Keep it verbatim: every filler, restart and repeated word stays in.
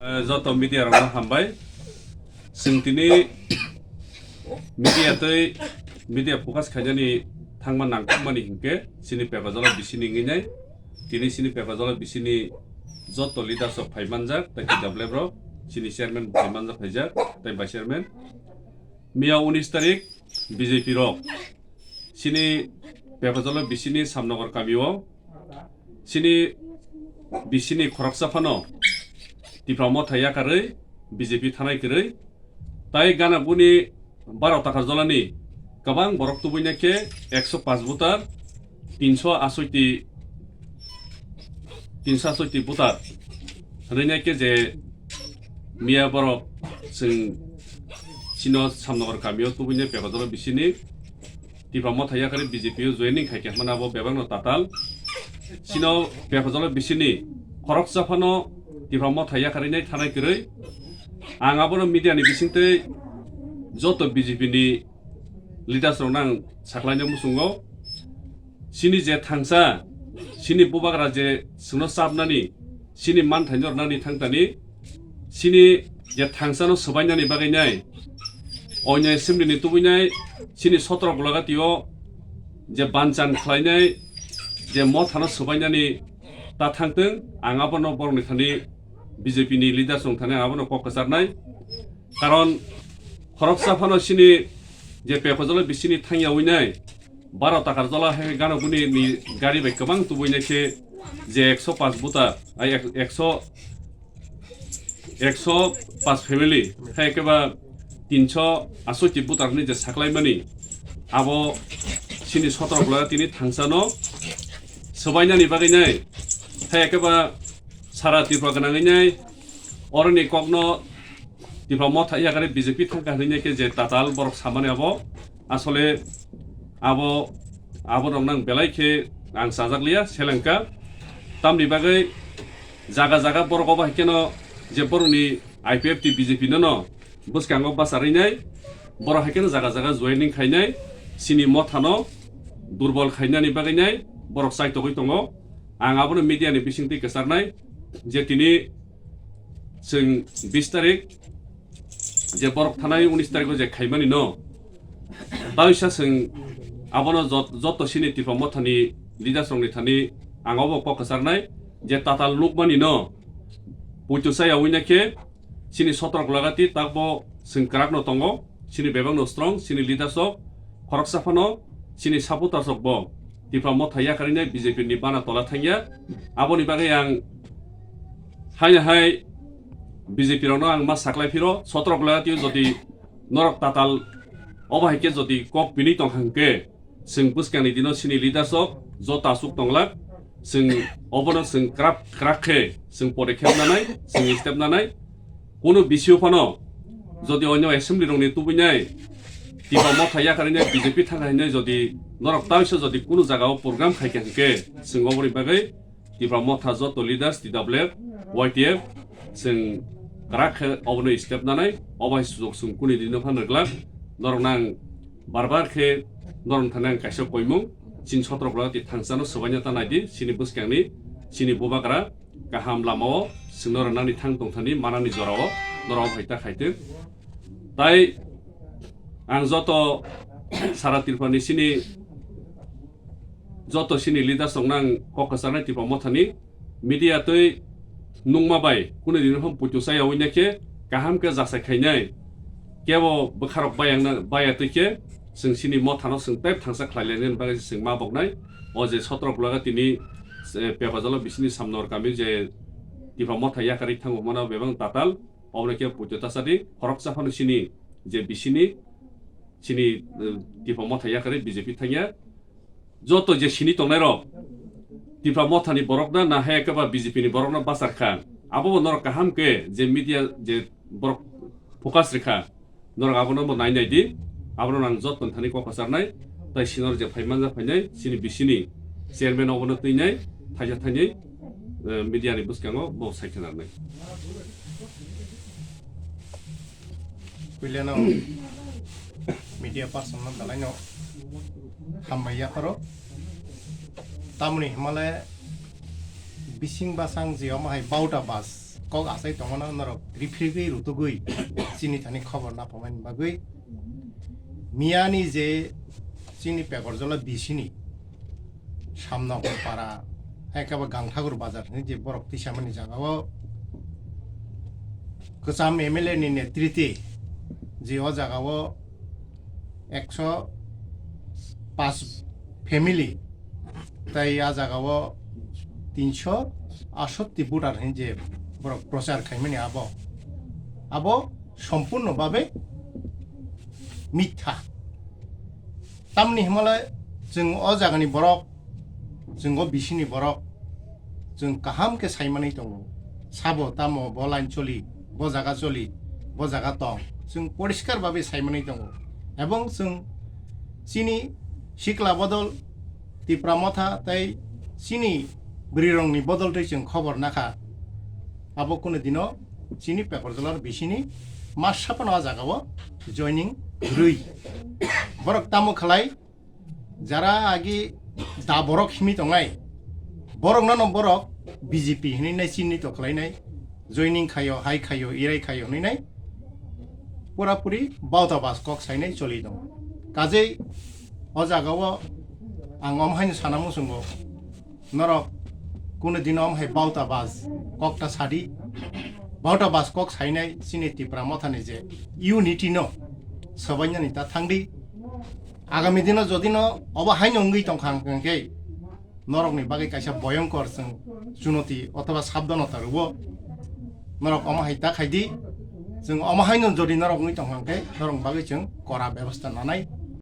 Eh, joto media rokno hambai. Chwng tini media tei media focus khainani thangma nangkukmani hinkhe chini Pepajalo bisini wngwi nai. Tini chini Pepajalo bisini joto leaders rok phai manjak, tei T W F rok, chini chairman phai manjak phaijak, tei vice chairman. Miya unis tarik B J P rok chini Pepajalo bisini Samnagar kamio chini bisini khoroksa phano Tipra Motha yakarwi B J P thanai kwrwi, tai gana buni baro takar jolani kwbang borok tubuina khe ekso paanch voter, tinso asoiti, tinso asoiti voter hwnwi nai khe je miya borok chwng chino Samnagar kamio tubuina Pepajalo bisini Tipra Motha yakarwi B J P o joining khai khe hwnmano abo bebakno tatal. Chino Pepajalo bisini khoroksa phano Tipra Motha yakarwi nai thanai kwrwi. Ang abono media ni bisingtwi joto B J P ni leaders rokno ang saklaina muchungo. Chini je thangsa, chini bubagra je chwngno chapnani, chini manthaino rwnani thangtani, chini je thangsano swbainani bagwi nai, oino assembly ni tubui nai, chini sotro gulagatio je banchan khlainai, je mothano swbainani ta thangtwng, ang abono borokni thani B J P ni leaders rok thani ang abono kok kwcharnai. Karon khoroksa phano chini je Pepajalo bisini thangya winai, baro takar jola hai gana buni ni gari bai kwbang tubui nai khe je ekso paanch voter, ai ek-, ekso, ekso paanch family, hai khe ba tinso asoiti voter ni je saklai mani, abo chini sotro gula tini thangsano swbainani bagwi nai, hai khe ba sara Tripura gwnangwi nai, oroni kokno Tipra Motha yakarwi B J P thangkha hwnwi nai khe je tatal borok samani abo, asole abo, abo rok nang belai khe ang sajak liya, selengkha. Tamni bagwi jaga jaga borok obo hai kheno je borokni I P F T B J P no no bwskango bacharwi nai, borok hai kheno jaga jaga joining khainai, chini mothano durbol khainani bagwi nai borok chaitogwi tongo. Ang abono media ni bisingtwi kwcharnai je tini chwng bis tarik je borok thanai unis tariko je khaimani no, taisa chwng abono jot-, joto chini Tipra Mothani leaders rokni thani ang obo kok kwcharnai je tatal nukmani no, puitu chaya wina khe chini sotro gulagati takbo chwng kwrakno tongo, chini bebakno strong, chini leaders rok khoroksa phano chini supporters rokbo Tipra Motha yakarwi nai B J P ni bana tola thangya. Aboni bagwi ang haino hai B J P rokno ang ma saklai phiro, sotro gulagati jodi norok tatal obo hai khe jodi kok bini tong kha hwnkhe, chwng bwskangni dino chini leaders rok joto aswk tonglak, chwng obono chwng kwrak kwrak khe chwng podekkhep nanai, chwng step nanai. Kunu bisio phano jodi onyo assembly rokni tubui nai Tipra Motha yakarwi nai B J P thangkha hinwi jodi norok taisa jodi kunu jagao program khai kha hwnkhe, chwng oboni bagwi Tipra Motha joto leaders, T W F, Y T F, chwng kwrak khe obono step nanai, obo hai sujok chwng kuni dino phano rwglak. Norok nang bar bar khe norok thani ang kaisa koimung, chini sotro gulagati thangsano swbaina ta naidi, chini bwskangni, chini bubagra kaham lamao chwngno rwnani thang tongthani manani jorao norok hai ta khaitwk. Tai ang joto sara Tripurani chini joto chini leaders rokno ang kok kwcharnai Tipra Mothani media twi nungma bai kunu dino phano puitu chaya wina khe kaham khe jasa khainai kebo bwkharok bayangna baya twi khe chwng chini mothano chwng tei thangsa khlai lainani bagwi se chwng ma boknai. O je sotro gulaga tini, eh, Pepajalo bisini Samnor kami je Tipra Motha yakarwi thango hwnmano bebak tatal, obono khe puitu ta chadi, khoroksa phano chini je bisini chini, eh, Tipra Motha yakarwi B J P thangya. Joto je sini tongnai rok Tipra Mothani borokno na hai khe ba B J P ni borokno bachar kha. Abo bo norok kaham khe je media je borok focus rikha. Norok abono bo nai nai di. Abono nang joto thani kok kwcharnai. Tai sinor je phai manja phainai chini bisini chairman obono twi nai thaisa thainwi, eh, media ni bwskango bo sai khe narnai. Puilano media person no belai no hambai yapharo. Tamoni himale bising basang je omo hai bauta bas kok achai tongmano norok riphirgwi rutugwi chini thani khobor naphamani bagwi miyani je chini Pekorjola bisini Samnokor para, hai khe bo Gangthakur bazar hinwi je borok tisamani jagao kwcham M L A ni netrite je o jagao ekso paanch family, tai a jagao tinso aatshatti voter hinwi je borok prochar khaimani abo, abo sompurno babe mitha. Tamni himale chwng o jagani borok, chwng o bisini borok, chwng kaham khe saimanwi tongo. Sabo tamo bo line choli, bo jaga choli, bo jaga tong. Chwng poriskar babe saimanwi tongo. Ebong chwng chini sikla bodol Tipra Motha tei chini bwrwirokni bodol twi chwng khobor nakha. Abo kunu dino chini Pekorjolar bisini masa phano a jagao joining rwi. Borok tamo khlai, jara agi da borok himwi tongnai, borokno no borok B J P hinwi nai chinni to khlainai, joining khaio, hai khaio, irai khaio hinwi nai pura puri bauta bas kok sainai choli tongo. Kajei o jagao ang om haino sana muchungo, norok kunu dino om hai bauta bas kok ta sadi, bauta bas kok sainai chini Tipra Mothani je unity no sobainani ta thangdi. Agami dino jodi no obo haino wngwi tongkha hwnkhe norokni bagwi kaisa boyongkor chwng chunoti othoba sabdhanota rwo. Norok omo hai ta khaidi, chwng omo haino jodi norok wngwi tongkha hwnkhe norokni bagwi chwng kora bebosta nanai.